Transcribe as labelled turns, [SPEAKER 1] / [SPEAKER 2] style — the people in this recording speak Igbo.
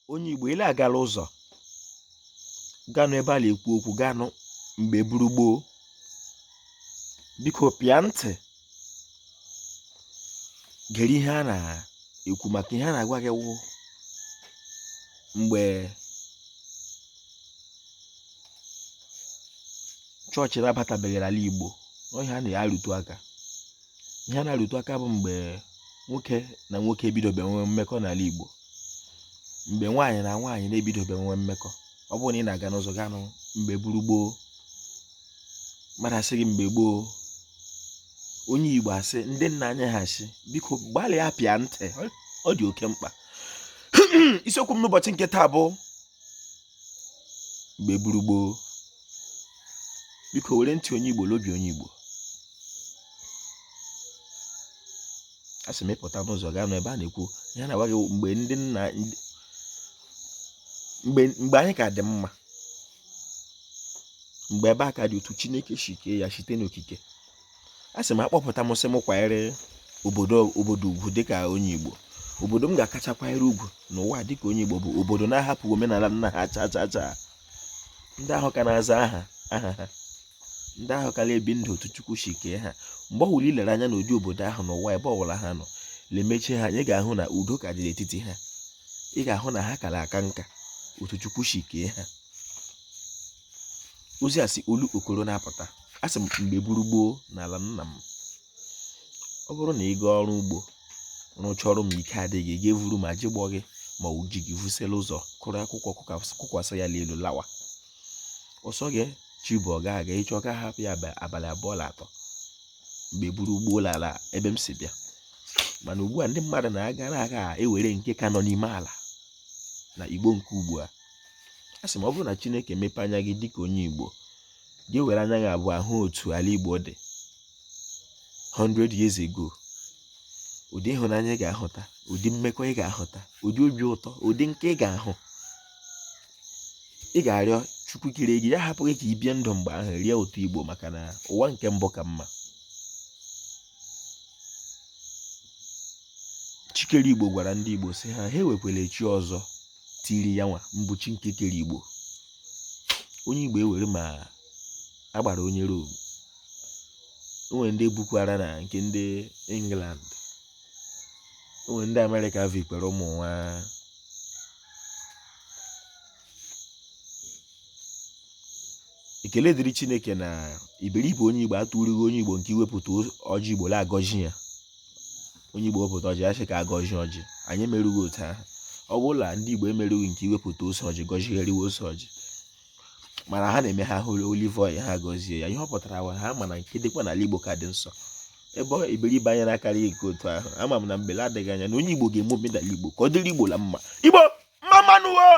[SPEAKER 1] Onye Igbo ile agala ụzọ ganụ ebe a na-ekwu okwu ganụ mgbe buru gboo, biko pịa ntị gere ihe a na-ekwu, maka ihe a na-agwa gị wụ mgbe chọọchị na-abatabeghị n'ala Igbo. Ihe a na-arụtụ aka, ihe a na-arụtụ aka bụ mgbe nwoke na nwoke ebidobe nwe mmekọ n'ala Igbo, mgbe nwaanyị na nwaanyị na-ebidobe nwe mmekọ. Ọ bụrụ na ị na-aga n'ụzọ ganụ mgbe buru gboo, mmadụ asị gị mgbe gboo, onye Igbo asị ndị nna anyị ha asị, biko gbalịa pịa ntị, ọ dị oke mkpa. Isiokwu m n'ụbọchị nke taa bụ mgbe buru gboo. Biko were ntị onye Igbo l'obi onye Igbo. A sị m ịpụta n'ụzọ gaa nụ ebe a na-ekwu ihe a na-agwa gị mgbe ndị nna mgbe anyị ka dị mma, mgbe ebe a ka dị otu Chineke si kee ya site n'okike. A sị m akpọpụta m sị m kwanyere obodo ugwu dịka onye Igbo. Obodo m ga-akacha kwanyere ugwu n'ụwa dịka onye Igbo bụ obodo na-ahapụ omenala nna ha cha cha cha, ndị ahụ ka na-aza aha aha ha, ndị ahụ ka na-ebi ndụ otu Chukwu si kee ha. Mgbe ọbụla i lere anya n'ụdị obodo ahụ n'ụwa, ebe ọbụla ha nọ lemechie ha, ị ga-ahụ na udo ka dị n'etiti ha. Ị ga-ahụ na ha kara aka nka otu Chukwu si kee ha. Ozi a si Olokpokoro na-apụta. A sị m mgbe buru gboo n'ala nna m, ọ bụrụ na ị gaa ọrụ ugbo rụchaa ọrụ ma ike adịghị, gị evuru ma ji gbọ gị ma ọ ji gị vusela ụzọ kụrụ akwụkwọ kụkwasị ya n'elu lawa. Ọsọ gị chi bụ ọ ga-aga ịchọ ka hapụ ya abalị abụọ na atọ mgbe buru gboo ala ebe m si bịa. Mana ugbu a ndị mmadụ na-aga na-aga ewere nke ka nọ n'ime ala na Igbo nke ugbu a. A sị m ọ bụrụ na Chineke mepee anya gị dịka onye Igbo, gị were anya gị abụọ ahụ otu ala Igbo dị 100 years ago, ụdị ịhụnanya ị ga-ahụta, ụdị mmekọ ị ga-ahụta, ụdị obi ụtọ, ụdị nke ị ga-ahụ, ị ga-arịọ Chukwu kere gị ya hapụ gị ka ị bie ndụ mgbe ahụ rie ụtọ Igbo, maka na ụwa nke mbụ ka mma. Chi kere Igbo gwara ndị Igbo sị ha ha ewekwele chi ọzọ tiri ya nwa mbụ chi nke kere Igbo. Onye Igbo ewere ma agbara onye Rom, o nwere ndị bukwara na nke ndị England, o nwere ndị Amerịka vikwere ụmụ nwa. Ekele dịrị Chineke na iberibe onye Igbo atụrụghị onye Igbo nke iwepụta ọjị Igbo la-agọzi ya. Onye Igbo wepụta ọjị ya sị ka agọzi ọjị, anyị emerụghị otu ahụ. Ọ bụrụ na ndị Igbo emerụghị nke iwepụta ose ọjị gọzigharịwa ose ọjị, mana ha na-eme ha hụrụ olive oil ha gọzie ya. Ihe ọ pụtara bụ ha ma na nke dịkwa n'ala Igbo ka dị nsọ. Ebe iberibe anya na-akarịghị nke otu ahụ, ama m na mgbe adịghị anya na onye Igbo ga-eme omenala Igbo ka ọ dịrị Igbo la mma. Igbo mma mma nụ o!